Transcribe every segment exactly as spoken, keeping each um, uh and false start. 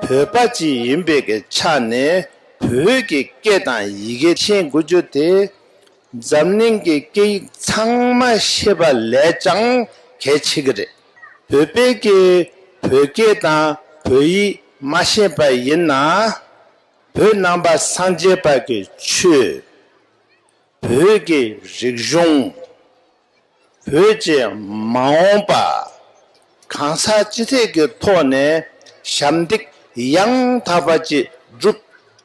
བོད་པ་ཅིག་ཡིན་པའི་གི་ཆ་ནས་བོད་ཀྱི་སྐད་དང་ཡི་གེ་ཤེས་དགོས་རྒྱུ་དེ་འཛམ་གླིང་གི་སྐད་ཡིག་ཚང་མ་ཤེས་པ་ལས་ཀྱང་གལ་ཆེ་གི་རེད། བོད་པའི་གི་བོད་སྐད་དང་བོད་ཡིག་མ་ཤེས་པ་ཡིན་ན། བོད་ནང་པ་སངས་རྒྱས་པ་གི་ཆོས། བོད་ཀྱི་རིག་གཞུང་། བོད་ཀྱི་མ་འོངས་པ། གང་ཟག་སྤྱི་ཐད་ཀྱི་ཐོག་ནས་ཞབས་འདེགས་ཡང་དག་པ་ཅིག་སྒྲུབ་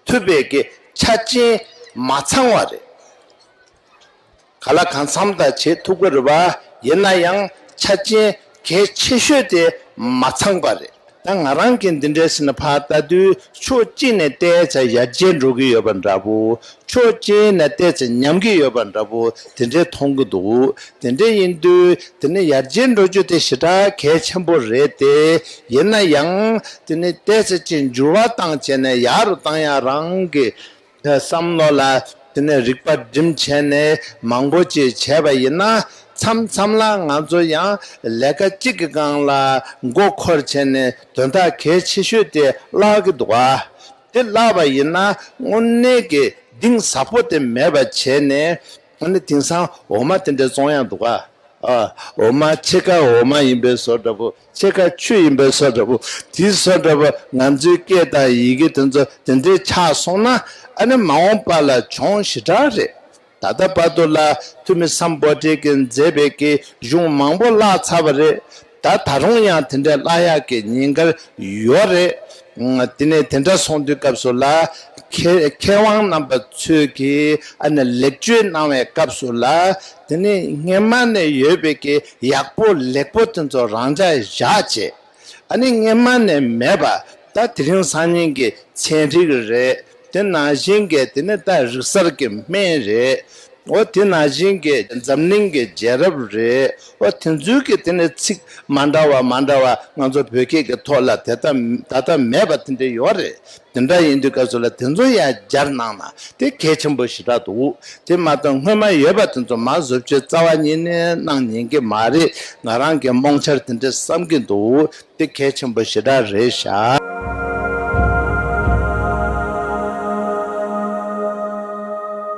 ཐུབ་པའི་གི་ཆ་རྐྱེན་མ་ཚང་བ་རེད། ག་ལ་གང་འཚམ་ད་བྱེད་ཐུབ་ཀྱི་རེད་པ། ཡིན་ན་ཡང་ཆ་རྐྱེན་གལ་ཆེ་ཤོས་དེ་མ་ཚང་པ་རེད། ད་ང་རང་གིས་འདི་འདྲའི་ཟིན་ཕར་ལྟ་དུས་ཕྱོགས་གཅིག་ནས་བལྟས་ཚེ་ཡར་རྒྱས་འགྲོ་གི་ཡོད་པ་འདྲ་པོ། ཕྱོགས་གཅིག་ནས་བལྟས་ཚེ་ཉམས་ཀྱི་ཡོད་པ་འདྲ་པོ་དེ་འདྲའི་མཐོང་གི་འདུག་དེ་འདྲ་ཡིན་དུས་དེ་ནི་ཡར་རྒྱས་འགྲོ་རྒྱུ་དེ་ཞེ་དྲག་གལ་ཆེན་པོ་རེད་དེ། ཡིན་ན་ཡང་དེ་ནི་བལྟས་ཚེ་ཅིག་འགྱུར་བ་བཏང་བྱས་ནས་ཡག་རུ་བཏང་ཡག་རང་གི་བསམ་བློ་ལ་དེ་ནས་རིག་པ་སྒྲིམ་བྱས་ནས་མང་པོ་ཅིག་བྱས་པ་ཡིན་ན། མཚམས་མཚམས་ལ་ང་ཚོ་ཡང་ལས་ཀ་གཅིག་གི་སྒང་ལ་མགོ་འཁོར་བྱས་ནས་དོན་དག་གལ་ཆེ་ཤོས་དེ་བརླག་གི་འདུག་ག་དེ་བརླག་པ་ཡིན་ན་དངོས་གནས་ཀྱི་གཏིང་ཟབ་པོ་དེ་མེད་པ་བྱས་ནས། ཨ་ནི་དེང་སང་འོ་མ་དེ་འདྲ་བཙོང་ཡག་འདུག་ག་ཨ། འོ་མ་ཕྱེད་ཀ་འོ་མ་ཡིན་པའི་བཟོ་འདྲ་པོ། ཕྱེད་ཀ་ཆུ་ཡིན་པའི་བཟོ་འདྲ་པོ། དེའི་བཟོ་འདྲ་པོ་ང་ཚོའི་སྐད་དང་ཡི་གེ་དེ་ཚོ་དེ་འདྲའི་ཆགས་སོང་ན། ཨ་ནི་མ་འོངས་པ་ལ་གྱོང་ཞེ་དྲག་རེད། ད་ལྟ་བར་དུ་ལ་ཐུ་མི་སམ་བྷོ་ཊ་གིས་མཛད་པའི་གི་གཞུང་མང་པོ་བརླག་ཚར་བ་རེད། ད་ད་རུང་ཡང་དེ་འདྲ་བརླག་ཡག་གི་ཉེན་ཁ་ཡོད་རེད། ཨང་། དེ་ནས་དེ་འདྲ་སོང་དུས་སྐབས་སུ་ལ་མཁས་མཁས་དབང་རྣམ་པ་ཚོས་ཀྱིས་ཨ་ནི་ལེགས་བཅོས་གནང་བའི་སྐབས་སུ་ལ། དེ་ནས་སྔན་མ་ནས་ཡོད་པའི་གི་ཡག་པོ་ལེགས་པོ་དེ་ཚོ་རང་འཇགས་བཞག་བྱས། ཨ་ནི་སྔན་མ་ནས་མེད་པ། ད་དེ་རིང་སང་ཉིན་གྱི་ཚན་རིག་རེད། དེ་ནང་བཞིན་གྱི་དེ་ནི་ད་རིག་གསར་གྱི་སྨན་རེད། འོ་དེ་ནང་བཞིན་གྱི་འཛམ་གླིང་གི་རྒྱལ་རབས་རེད། འོ་དེ་ཚོའི་གི་དེ་ནི་ཚིག་མ་འདྲ་བ་མ་འདྲ་བ་ང་ཚོ་བོད་སྐད་ཀྱི་ཐོག་ལ་དེ་ལྟ་ད་ལྟ་མེད་པ་དེ་འདྲ་ཡོད་རེད། དེ་འདྲ་ཡིན་དུས་སྐབས་སུ་ལ་དེ་ཚོ་ཡང་སྦྱར་གནང་ན་དེ་གལ་ཆེན་པོ་ཞེ་དྲག་འདུག་དེ་མ་གཏོགས་སྔོན་མ་ཡོད་པ་དེ་ཚོ་མར་བཟོ་བཅོས་རྩ་བ་ཉིད་ནས་གནང་ཉན་གྱི་མ་རེད། ང་རང་གི་རྨོངས་འཆར་དེ་འདྲ་བསམ་གྱི་འདུག་དེ་གལ་ཆེན་པོ་ཞེ་དྲག་རེད་ཤག